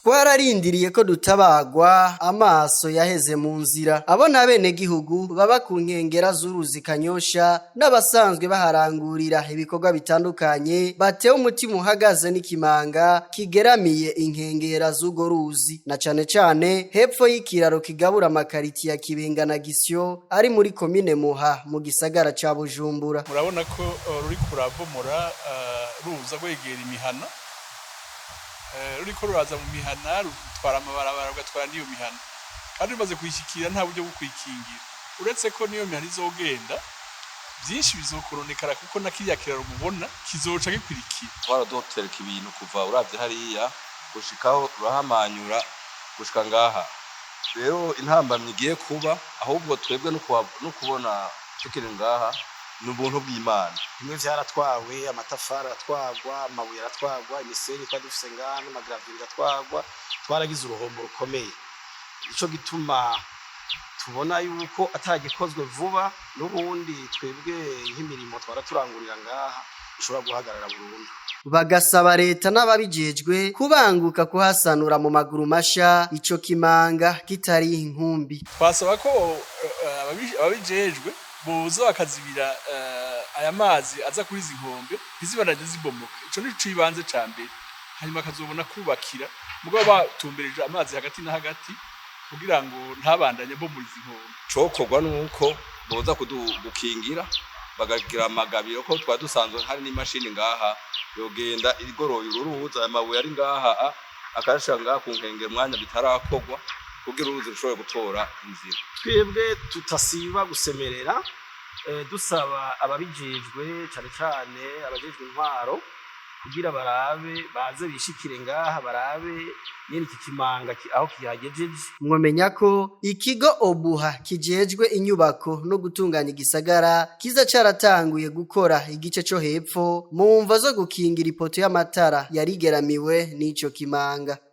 Twararindiriye ko dutabagwa, amaso yaheze mu nzira. Abo ni abenegihugu baba ku nkengera z'uruzi Kanyosha n'abasanzwe baharangurira ibikorwa bitandukanye, batewe umutima uhagaze n'ikimanga kigeramiye inkengera z'urwo ruzi, na cane cane hepfo y'ikiraro kigabura amakariti ya Kibenga na Gisyo ari muri komine Muha mu gisagara ca Bujumbura. Murabona ko ruriko rurabomora, ruza rwegera imihana, ruriko ruraza mu mihana, rutwara amabarabara, rugatwara n'iyo mihana, kandi rumaze kuyishikira nta buryo bwo kuyikingira, uretse ko n'iyo mihana izogenda vyinshi bizokononekara, kuko na kiriya kiraro mubona kizoca gikwirikira. Twaradotereka ibintu kuva uravye hariya gushikaho urahamanyura gushika ngaha. Rero intambamyi igiye kuba ahubwo twebwe no kubona tukiri ngaha ni ubuntu bw'Imana. Bimwe vyaratwawe, amatafari aratwagwa, amabuye aratwagwa, imisenyi twari dufise ngaha n'amagaraviye biratwagwa. Twaragize uruhombo rukomeye. Nico gituma tubona yuko atagikozwe vuba, n'ubundi twebwe nk'imirimo twaraturangurira ngaha ishobora guhagarara burundu. Bagasaba leta n'ababijejwe kubanguka kuhasanura mu maguru masha ico kimanga kitari inkumbi. Twasaba ko ababijejwe boza bakazibira aya mazi aza kuri izi nkombe, ntizibandanye zibomoka. Ico nico cibanze ca mbere, hanyuma akazobona kubakira, mugabo batumbereje amazi hagati na hagati kugira ngo ntabandanye abomora izi nkombe. Cokorwa nuko boza gukingira, bakagira amagabiro, ko twari dusanzwe hari n'imashini ngaha yogenda igoroye uru ruzi, aya mabuye ari ngaha akayashira ngaha ku nkengera umwanya bitarakorwa, kugira uruzi rushobore gutora inzira. Twebwe tutasiba gusemerera, dusaba ababijejwe, cane cane abajejwe intwaro, kugira barabe, baze bishikire ngaha, barabe nyene iki kimanga aho kihagejeje. Mwomenya ko ikigo Obuha kijejwe inyubako no gutunganya igisagara kiza caratanguye gukora igice co hepfo mu mvo zo gukingira ipoto y'amatara yarigeramiwe n'ico kimanga.